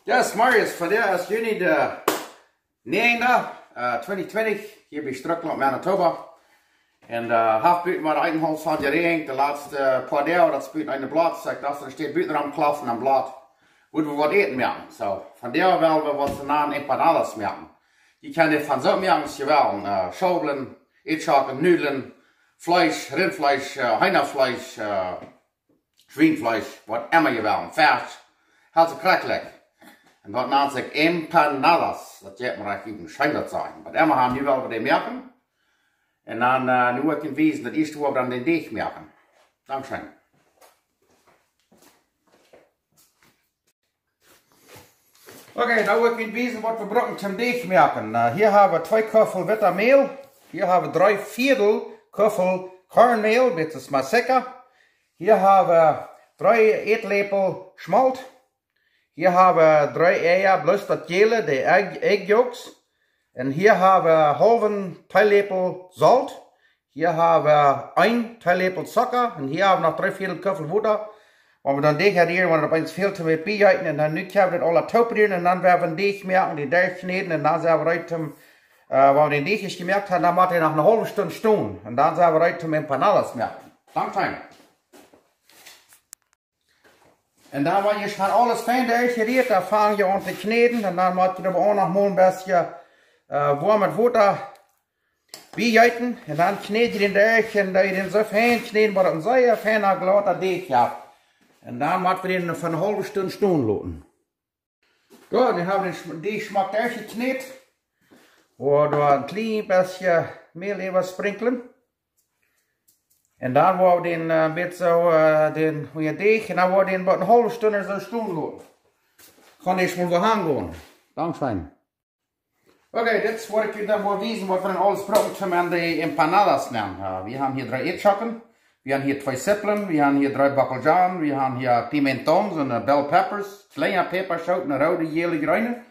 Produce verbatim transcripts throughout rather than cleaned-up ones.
Yes, Marius, vondoag es Juni de näajende, äh, twintich twintich, hia bie Strucklaunt, Manitoba. Un, äh, haft buten mau een haulf Stunde jeräajent, de latste poa Doag, daut es buten een Blaut, soo ekj docht, daut steit buten aum Klofen aum Blaut. Woa wie waut äten moaken. Soo, vondoag well wie waut see nanen empanadas moaken. Jie kjennen von soo moaken aus jie wellen, äh, Schaublen, Ätschocken, Nudlen, Fleesch, Rintfleesch, äh, Heenafleesch, äh, Schwienfleesch, waut emma jie wellen, Fesch, haft see krakjt. Un daut nant sikj empanadas. Daut jeit mie rajcht ut dän Scheen daut sajen. Waut emma haben, nu well wie dee moaken. Un dan, äh, nu woa ekj junt wiesen, daut ieeschte woa wie dan dän Deech moaken. Dankscheen. Okay, dan woa ekj junt wiesen, waut wie brucken toom Deech moaken. Äh, hia hab wie twee Kuffel wittet Mäl. Hia hab wie dree Viedel Kuffel Kornmäl, dit es Maseca. Hia hab wie dree Ätläpel Schmolt. Hia hab wie dree Eia, bloos daut jäle, de egg, egg yolks. Un hia hab wie haulwen Teeläpel Solt. Hia hab wie een Teeläpel Zucka. Un hia hab wie noch dree Viedel Kuffel Wota. Wan wie dan Deech rieren, wan et opp eemol väl to väl bie jeit, un dan nu kjenn wie daut aula toop rieren un dan woa wie dän Deech moaken, dän derchkjnäden un dan sent wie reed toom, äh, wan wie dän Deech jemoakt haben, dan mott hee noch eene haulwe Stund stonen. Un dan sent wie reed toom empanadas moaken. Dankscheen. Un dan, wan jie haben aules fein derchjerieet, dan fang jie aun to kjnäden. Un dan mott jie doabie uk noch mol een bät, äh, woamet Wota biejeeten. Un dan kjnäd jie dän derch un dan jie dän soo fein kjnäden, daut et een sea feina, glada Deech jeft. Un dan mott wie dän fa eene haulwe Stund stonen loten. Soo, nu hab wie dän Schm-, dän Schmock derchjekjnät. Woa wie doa een kjlien bät Mäl äwa sprinkjlen. Un dan woa wie dän, äh, bät soo, äh, dän, von dän Deech, un dan woa wie dän bie eene haulwe Stund soo stonen loten. Kaun eascht mol wada gonen. Dankscheen. Okay, dit es waut ekj junt dan woa wiesen, waut wie dan aules brucken toom de empanadas nämen. Äh, wie haben hia dree Ätschocken, wie haben hia twee Sipplen, wie haben hia dree Bockelzwiebeln, wie haben hia pimentones un, äh, bell peppers, kjliene Päpaschooten, roode, jäle, jreene.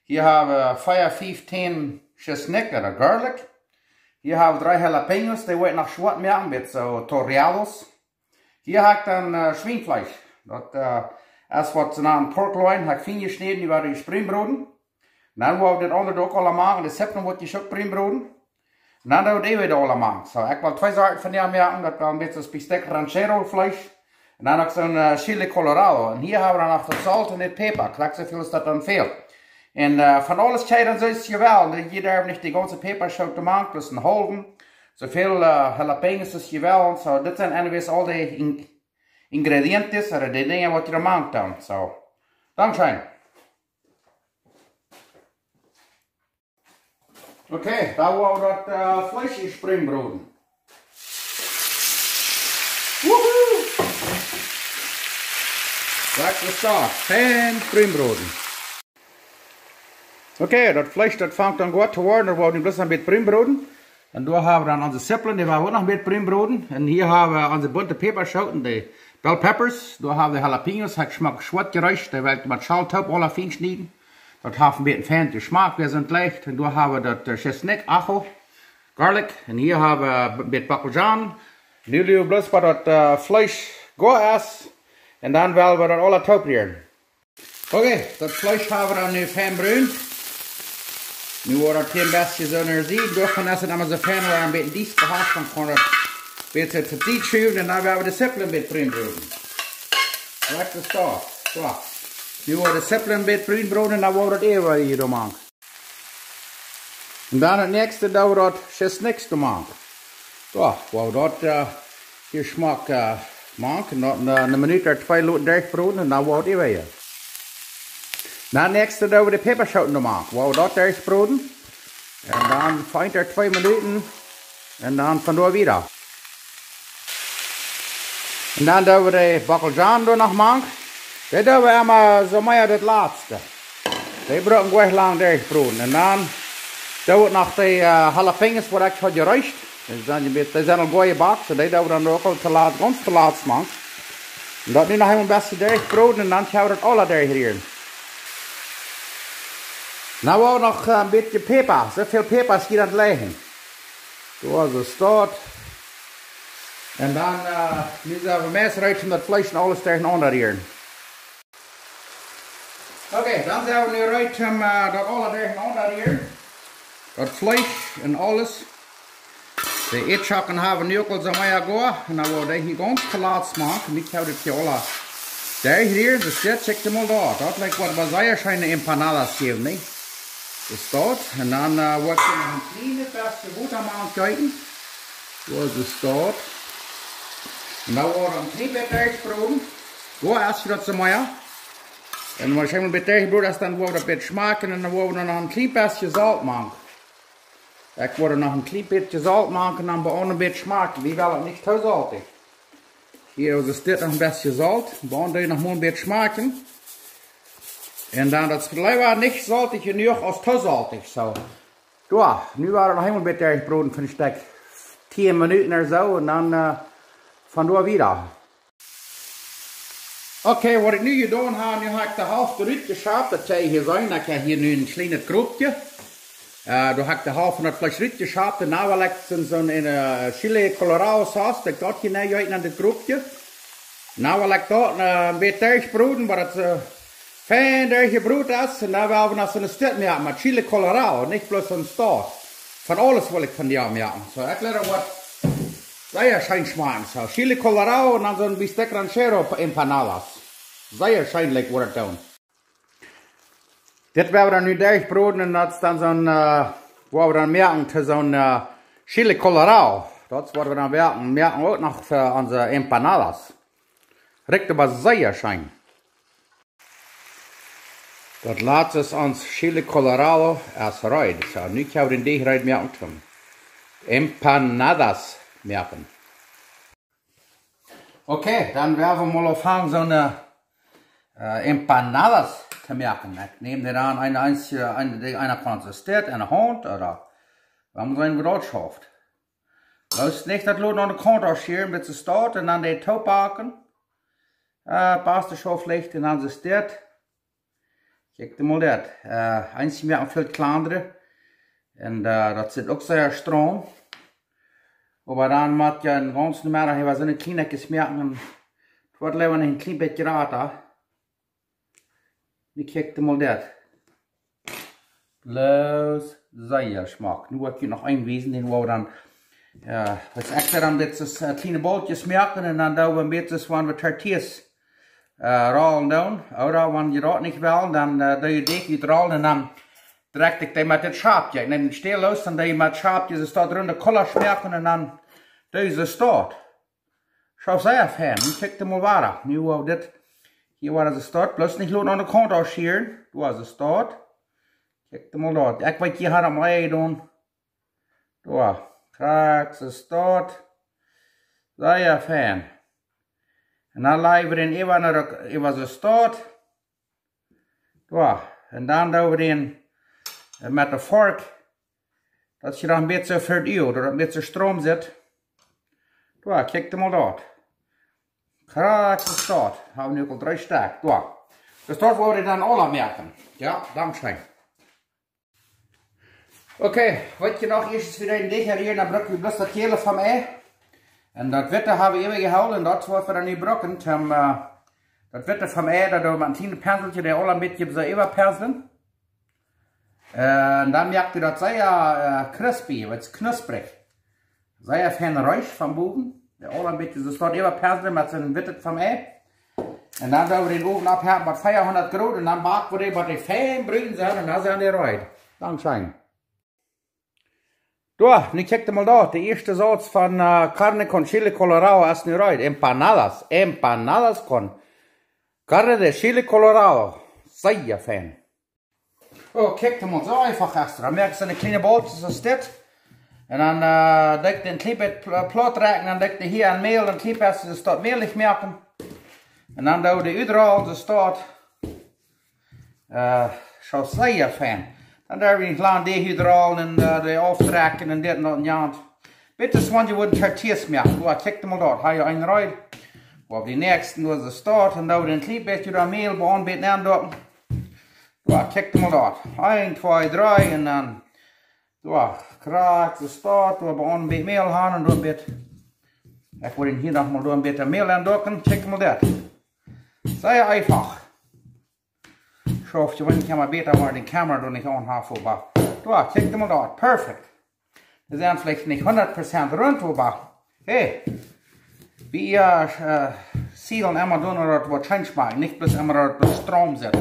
Hia hab wie, äh, vea, fief Tänen Tschesnikj ooda garlic. Hia hab wie dree jalapeños, dee woa ekj noch schwoat moaken, met soo toreados. Hia hab ekj dan, äh, Schwienfleesch. Daut, äh, es waut see nanen pork loin, hab ekj fein jeschnäden, dee woa wie bruun broden. Dan woa wie dit aundre uk aula moaken, de Sipplen woa wie uk bruun broden. Un dan doo wie dee wada aula moaken. Soo, ekj well twee Sorten von dee moaken, daut well een bät aus bistec ranchero Fleesch. Un dan uk soon, äh, chile colorado. Un hia hab wie dan noch daut Solt un de Päpa. Krakjt soo väl aus daut dan fält. Un, äh, von aules kjenn jie dan soo aus jie wellen. Jie derwen nich de gaunze Päpaschoot moaken, bloos een haulwen. Soo väl, äh, jalapeños aus jie wellen. Soo, dit sent anyways aul de in-, ingredientes, ooda de Dinja waut jie moaken doonen. Soo, dankscheen. Okay, dan woa wie daut, äh, Fleesch ieescht bruun broden. Wuhu! Daut es daut. Fein bruun broden. Okay, daut Fleesch, daut fangt dan goot to woaren. Dan woa wie nu bloos een bät bruun broden. Un doa hab wie dan onse Sipplen, dee woa wie uk noch een bät bruun broden. Un hia hab wie onse bunte Päpaschoten, de bell peppers. Doa hab wie de jalapeños, hab ekj schmock schwoat jereescht. Dee woa ekj met Solt toop aula fein schnieden. Daut haft een bät feinen Jeschmack, dee sent leicht. Un doa hab wie daut, äh, Tschesnikj, ajo, garlic. Un hia hab wie een bät Bockelzwiebeln. Nu woa wie bloos bie daut, äh, Fleesch goot es. Un dan well wie daut aula toop rieren. Okay, daut Fleesch hab wie dan nu fein bruun. Nu woat daut hia een bät soo no Sieden. Doa von es et emma soo fein, wan een bät dicht behaft, dan kaun daut een bät to Sied schuwen un dan woa wie de Sipplen een bät bruun broden. Krakjt soo. Soo. Nu woa wie de Sipplen een bät bruun broden un dan woa wie daut äwa hia doa moaken. Un dan daut näakjste, doa woa wie daut Tschesnikj doa moaken. Soo, woa wie daut, äh, hia schmock, äh, moaken. Un daut, äh, eene Minut ooda twee loten derchbroden un dan woa wie daut äwa hia. Dan näakjste, doa woa wie de Päpaschoten doa moaken. Woa wie daut derchbroden. Un dan fein twee Minuten. Un dan von doa wieda. Un dan doo wie de Bockelzwiebeln doa noch mank. Dee doo wie emma soo mea daut latste. Dee brucken nich lang derchbroden. Un dan doo wie noch de, äh, jalapeños, waut ekj haud jereescht. Dee sent, dee sent aul goot jebackt. Un dee doo wie dan uk aul to lat, gaunz to latst mank. Un daut nu noch eemol een bät derchbroden un dan kjenn wie daut aula derchrieren. Nu woa wie noch, äh, een bät Päpa. Soo väl Päpa es hia aun daut lijen. Soo es daut. Un dan, äh, nu sent wie meist reed om daut Fleesch un aules derchenaunda rieren. Okay, dan sent wie nu reed om, eh, daut aules derchenaunda hia. Daut Fleesch un aules. De Eadschocken hab wie nu uk aul soo mea goa. Un dan woa wie dee hia gaunz plaut moaken. Nich hab wie dit hia aula derchrieren. Soo, dit, kjikj mol doa. Daut lat waut waut sea scheene empanadas jäwen, nä? Soo daut. Un dan, eh, woa ekj noch een kjlien bät Wota mank jeeten. Soo, soo daut. Un dan woa wie een kjlien bät derchbroden. Soo, ieescht daut soo mea. Un wan et eemol een bät derchjebroden es, dan woa wie daut bät schmakjen un dan woa wie noch een kjlien bät Solt mank. Ekj woa noch een kjlien bät Solt mank un dan bie aun een bät schmakjen. Wie wellen daut nich too soltich. Hia es dit noch een bät Solt. Bie aun dee noch mol een bät schmakjen. Un dan daut es leewa nich soltich jenuach aus too soltich. Soo. Jo, nu woa wie noch eemol een bät derchbroden fa een Stekj tieen Minuten ooda soo. Un dan, eh, von doa wieda. Okay, waut ekj nu jedonen hab, nu hab ekj de Halft rutjeschaft. Daut jie hia seenen, ekj hab hia nu een kjlienet Gruppje. Eh, doa hab ekj de Halft von daut Fleesch rutjeschaft. Un dan woa ekj soo, soo een, eh, Chile Colorado Sauce, daut ekj daut hia nenjeeten aun daut Gruppje. Dan woa ekj daut, eh, een bät derchbroden, waut daut, eh, fein derchjebroden es. Un dan woa wie noch soo een Stekj moaken met Chile Colorado, nich bloos soo een Stekj. Von aules well ekj von dee moaken. Soo, ekj lat waut sea scheen schmakjen. Soo, Chile Colorado un dan soo een bistec ranchero empanadas. Sea scheen, like, woat daut doonen. Dit woa wie dan nu derchbroden un daut es dan soo een, eh, woa wie dan moaken to soo een, eh, Chile Colorado. Daut es waut wie dan moaken, moaken uk noch fa onse empanadas. Rikjt oba sea scheen. Daut latste es ons Chile Colorado es reed. Soo, nu kjenn wie dän Deajch reed moaken toom empanadas moaken. Okay, dan woa wie mol aunfangen soone, eh, empanadas to moaken. Ekj näm dee dan een, eent, eh, een, dee eena kaun soo steit enne Haunt ooda wan eena soo een Broot schauft. Bloos nich daut loten aun de Kaunt ausschieren, bat see stoat un dan dee toopbaken. Eh, Pasta schauft licht un dan soo steit. Kjikj mol dit. Eh, eenje moaken väl kjlandre. Un, eh, daut sitt uk sea straum. Oba dan mott je een gaunze Nomeddach äwa soone kjliene Kjis moaken. Daut woat leewa een kjlien bät jrata. Nu kjikj mol dit. Bloos sea schmock. Nu woa ekj junt noch een wiesen, dän woa wie dan, eh, waut ekj dan met soo, eh, kjliene Boltjes moaken un dan doo wie een bät soo aus wan wie Tortillas, eh, rollen doonen. Ooda wan jie daut nich wellen, dan, eh, doo jie dee utrollen un dan drekj ekj dee met dit Schapje. Ekj näm dän Städ loos, dan doo jie met Schapje soo daut runde Kulasch moaken un dan doo jie soo daut. Soo sea fein. Nu kjikj mol wada. Nu woa wie dit, hia woat soo daut, bloos nich loten aun de Kaunt ausschieren. Doa soo daut. Kjikj mol doa. Ekj weet, hia haud am Ei doonen. Doa. Krakjt soo daut. Sea fein. Un dan laj wie dän äwa no de, äwa soo daut. Doa. Un dan doo wie dän, eh, met de Fork. Daut es hia dan een bät soo fa daut Uag, daut daut een bät soo straum sitt. Doa, kjikj mol doa. Krakjt soo daut. Hab wie nu uk aul dree Stekj. Doa. Soo daut woa wie dan aula moaken. Jo, dankscheen. Okay, weet jie noch, ieescht es wie dän Deajch hia, dan bruck wie bloos daut Jäle vom Ei. Un daut Witte hab wie äwa jehoolen un daut es waut wie dan nu brucken, om, eh, daut Witte vom Ei, daut doo wie met een kjlienet Penseltje, dee aula een bät soo äwa penslen. Eh, un dan moakt daut sea, eh, crispy, waut knusprich. Sea fein reesch von bowen. Dee aula een bät soo daut äwa penslen met soon Witte vom Ei. Un dan doo wie dän Owen opphetten bie veahundat Grod un dan bak wie dee, bat dee fein brun sent un dan sent dee reed. Dankscheen. Doa, nu kjikj mol doa. De ieeschte Sauz von, eh, carne con chile colorado es nu reed. Empanadas. Empanadas con carne de chile colorado. Sea fein. Oh, kjikj mol, soo eefach es daut. Dan moak ekj soone kjliene Boltjes soo aus dit. Un dan, eh, doo ekj dee een kjlien bät pl-, plaut rakjen, dan doo ekj dee hia aun Mäl, een kjlien bät soo daut mälich moaken. Un dan doo wie dee utrollen, soo daut. Eh, soo sea fein. Dan doo wie nich lang dee utrollen un, eh, dee auftrakjen un dit un daut un jant. Bitte, wan jie wudden Tortillas moaken. Doa, kjikj mol doa. Hab ekj een reed. Woa wie dän näakjsten, doa soo daut. Un dan doo wie een kjlien bät doa Mäl bie aun, bät aundoaken. Doa, kjikj mol doa. Een, twee, dree un dan doa, krakjt soo daut, doa bie aun een bät Mäl han un doa een bät. Ekj woa hia noch mol doa een bät Mäl aundoaken. Kjikj mol dit. Sea eefach. Schauft je, wan ekj mau bäta, wan de Kamera doa nich aun haft, oba doa, kjikj mol doa, perfekt. Dee sent veleicht nich hundat Prozent rund, oba hey, wie, äh, äh, sieden emma doonen, daut waut scheen schmakjt, nich bloos emma daut waut straum sitt.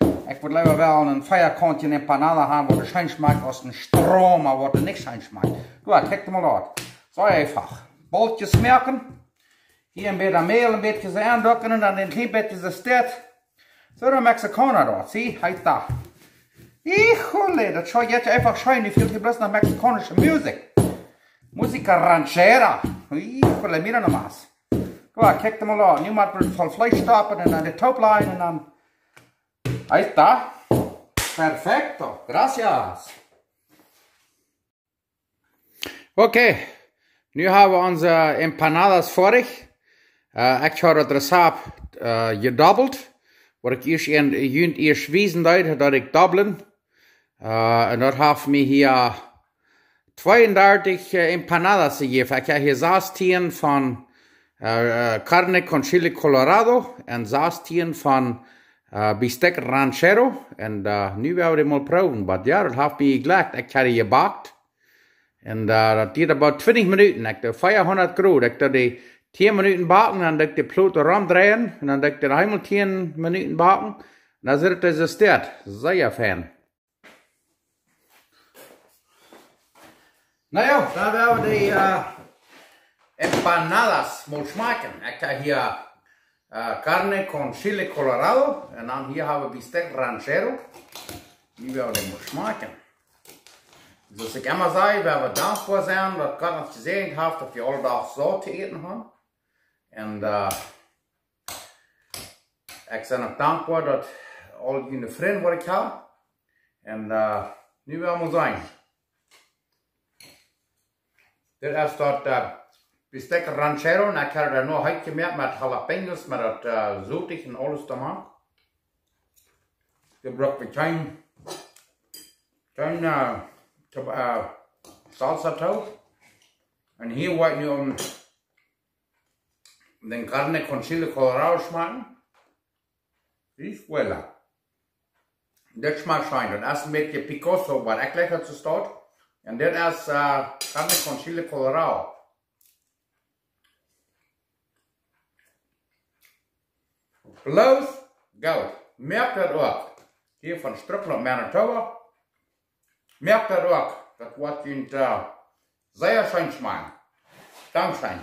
Ekj wudd leewa well een Veakauntje Empanada haben, waut scheen schmakjt, aus een straume, waut nich scheen schmakjt. Doa, kjikj mol doa. Soo eefach. Bolkjes moaken. Hia een bät Mäl, een bät soo aundocken un dan een kjlien bät soo steit. Soo, de Mexikauna doa, see, hee doa. Híjole, daut schaut je eefach scheen, dee felt je bloos no mexikaunische Musik. Música ranchera. Híjole, mira nomás. Doa, kjikj mol doa. Nu mott wie voll Fleesch stoppen un dan de Toop lajen un dan. Hee doa. Perfekto. Gracias. Okay, nu hab wie onse Empanadas foadich. Äh, ekj hab daut Rezept, äh, jedobbelt. Waut ekj ieescht en, junt ieescht wiesen deed, daut ekj dobblen. Äh, un daut haft mie hia tweeundartich, äh, Empanadas jejäft. Ekj hab hia sastieen von, äh, äh, Carne con Chile Colorado un sastieen von, äh, Bistec Ranchero. Un, äh, nu woa wie dee mol proowen. Oba jo, daut haft mie jejlekjt. Ekj hab dee jebackt. Un, äh, daut dieed about twintich Minuten. Ekj doo veahundat Grod. Ekj doo dee tieen Minuten backen, dan doo ekj de Plot romdreien un dan doo ekj dee eemol tieen Minuten backen. Un dan sitt et soo steit. Sea fein. Na jo, dan woa wie dee, äh, Empanadas mol schmakjen. Ekj hab hia, äh, Carne con Chile Colorado un dan hia hab wie Bistec Ranchero. Dee woa wie mol schmakjen. Soo aus ekj emma saj, wie woaren dankboa sennen, daut Gott ons jesäajent haft, daut wie aule Doag soo to äten haben. Un, äh, ekj sie uk dankboa, daut aul june Frind, waut ekj hab. Un, äh, nu woa wie seenen. Dit es daut, äh, Bistec Ranchero, un ekj hab daut noch heet jemoakt met Jalapeños, met daut, äh, Sotich un aules doamank. Dee brukt wie kjeen, kjeen, äh, to, äh, Salsa too. Un hia woa ekj nu om dän Carne con Chile Colorado schmakjen. Dee es vuela. Dit schmakjt scheen. Daut es een bät picoso, oba ekj jlikj daut soo steit. Un dit es, äh, Carne con Chile Colorado. Bloos goot. Moakt daut uk. Hia von Strickland, Manitoba. Moakt daut uk. Daut woat junt, äh, sea scheen schmakjen. Dankscheen.